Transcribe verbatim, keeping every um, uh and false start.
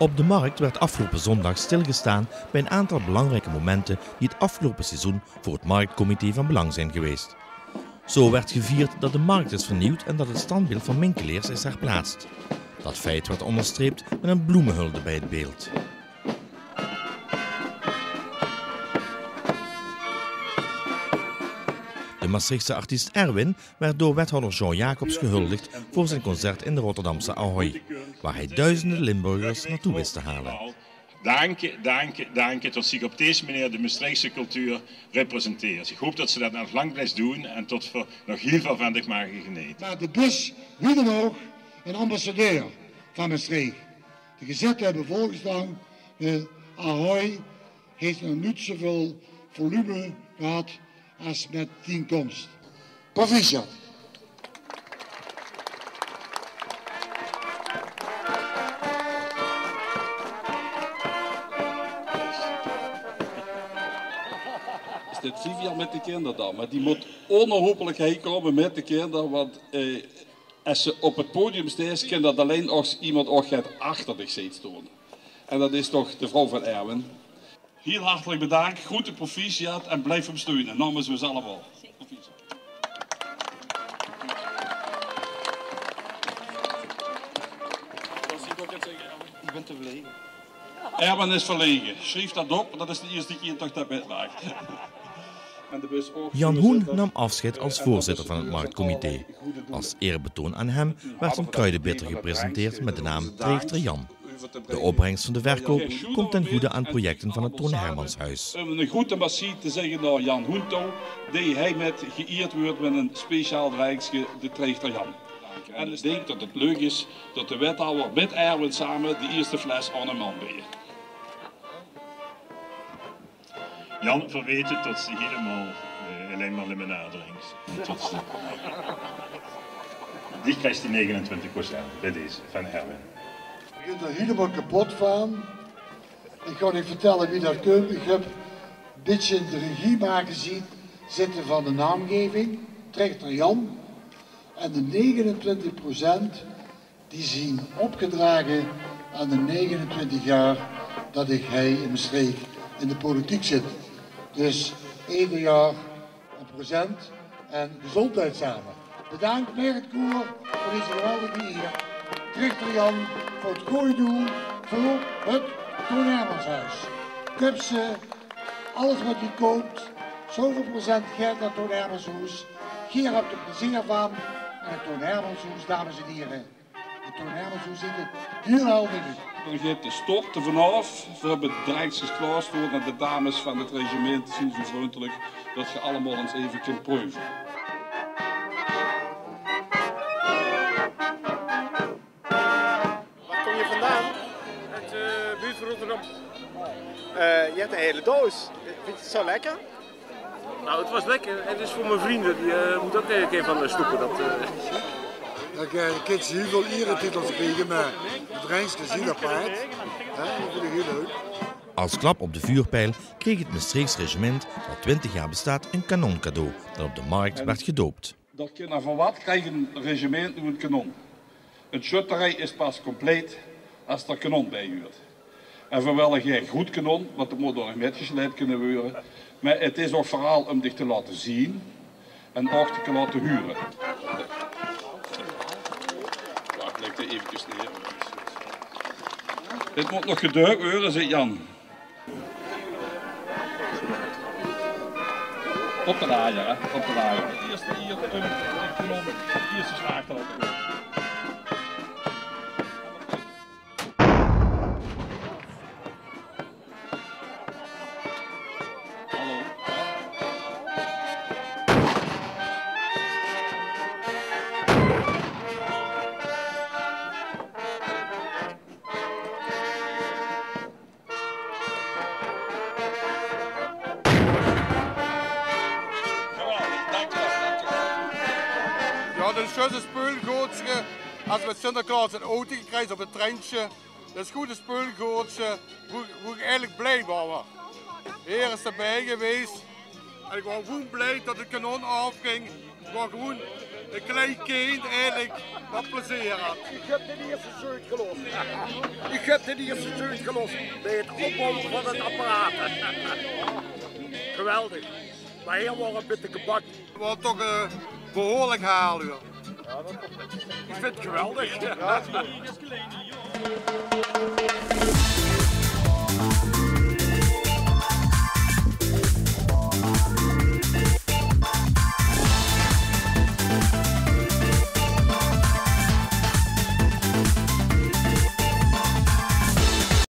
Op de markt werd afgelopen zondag stilgestaan bij een aantal belangrijke momenten die het afgelopen seizoen voor het marktcomité van belang zijn geweest. Zo werd gevierd dat de markt is vernieuwd en dat het standbeeld van Minkeleers is herplaatst. Dat feit werd onderstreept met een bloemenhulde bij het beeld. De Maastrichtse artiest Erwin werd door wethouder Jean Jacobs gehuldigd voor zijn concert in de Rotterdamse Ahoy, waar hij duizenden Limburgers naartoe wist te halen. Danke, danke, danke tot ziech op dees meneer de Mestreechse cultuur representeert. Iech hoop tot ze dat nog laank blijft doen en tot veer nog hiel väöl vaan diech mage genete. Maar de bus, wie dan ook, een ambassadeur van Maastricht. De gezette höbbe veurgestang, de Ahoy heet nog noets zoeväöl volume gehad es mèt dien kóms. Proficiat. Is dit Vivian mèt de kinder dan? Maar die mót onherroepelik hei koume mèt de kinder, want, eh, es ze op 't podium steit, kin dat allein es iemand ouch get achter diech zeet stoon. En dat is toch de vrouw vaan Erwin. Hiel hartelik bedaank, groete proficiat en blijf häöm steune, naomens us allemaol. Proficiat. Iech bin te verlege. Erwin is verlege. Sjrief dat op, dat is de ierste kier tot iech dat mètmaak. Jan Hoen nam afscheid als voorzitter van het marktcomité. Als eerbetoon aan hem werd een kruidenbitter gepresenteerd met de naam Trechter Jan. De opbrengst van de verkoop komt ten goede aan projecten van het Toon Hermanshuis. Um 'ne groete merci te zègke nao Jan Hoen touw, dee heimèt geïerd weurt mèt e speciaal drenkske, de Trechter Jan. En iech dink tot 't leuk is tot de wethouder mèt Erwin same de ierste fles aon 'm aonbeje. Jan, veer wete tot ste hielemaol, eh, allein mer limonade drinks. Tot ste, diech kriegs die negenentwintig procent bij deze vaan Erwin. Iech bin d'r hielemaol kepot vaan. Iech gaon uuch vertèlle wie dat kump. Iech höb e bitteke in de regie mage zien, zitte vaan de naamgeving, Trechter Jan. En de negenentwintig procent die zien opgedrage aon de negenentwintig jaor tot iech hei in Mestreech in de politiek zit. Dus eder jaor e procent en gezondheid same. Bedaank mèt 't koer veur dees geweldige ier. Trechter Jan veur 't gooj doen veur 't Toon Hermanshuis. Köp ze, alles wat geer koopt, zoeväöl procent geit nao 't Toon Hermanshoes. Geer höb d'r plezeer vaan. En 't Toon Hermanshoes, dames en hiere, 't Toon Hermanshoes is 't hiel helder. Daan geit de stort d'r vaanaof. Veer höbbe de drenkskes klaorstoon en de dames vaan 't regimint zien zoe vrundelik tot geer allemaol ins eve kint preuve. Waar kom je vandaan? Uit, eh, buurt van Rotterdam. Eh, je hebt een hele doos. Vind je het zo lekker? Nou, het was lekker. Het is voor mijn vrienden. Die, eh, moeten ook een keer van, eh, snoepen. Dat, eh. Oké, de kids die hiel väöl ierentitels kriege, maar de drenkskes zien apart. Hè, dat vind ik heel leuk. Als klap op de vuurpijl kreeg het Mestreechs regiment, dat twintig jaar bestaat, een kanon cadeau dat op de markt werd gedoopt. Dat kin, maar veur wat krijg e regiment noe e kanon? 'n Sjötterij is pas compleet es d'r kanon bij huurt. En veer wèlle gei groet kanon, want dat mót ouch nog mètgesleip kinne weure. Meh 't is ouch veural um diech te laote zien en ouch te laote hure. Wach, lègk 'm eve neer. Dit mót nog gedäöp weure, zeet Jan. Op de lajer, hè? Op de lajer. De ierste ier, eh, kanon, de ierste slaag d'r op. Hallo. Jao, dat is zjus e speulgoodske. Es mèt Sinterklaos 'n autoke kriegs of e treintje. Dat is good e speulgoodske. Boe, boe iech eigelek blij vaan waor. Heer is debij gewees. En iech waor gewoen blij tot 't kanon aofging. Iech waor gewoen Ein klein kind eigelik wat plezeer had. Ich höb de ierste zeut gelos. Ich höb de ierste zeut gelos bie 't opbouwe van 't apparaat. Geweldig. Mer hie waor 'n bietje gebak. 't Waor toch, eh, behuurlik haal, huur. Ich vinj 't geweldig.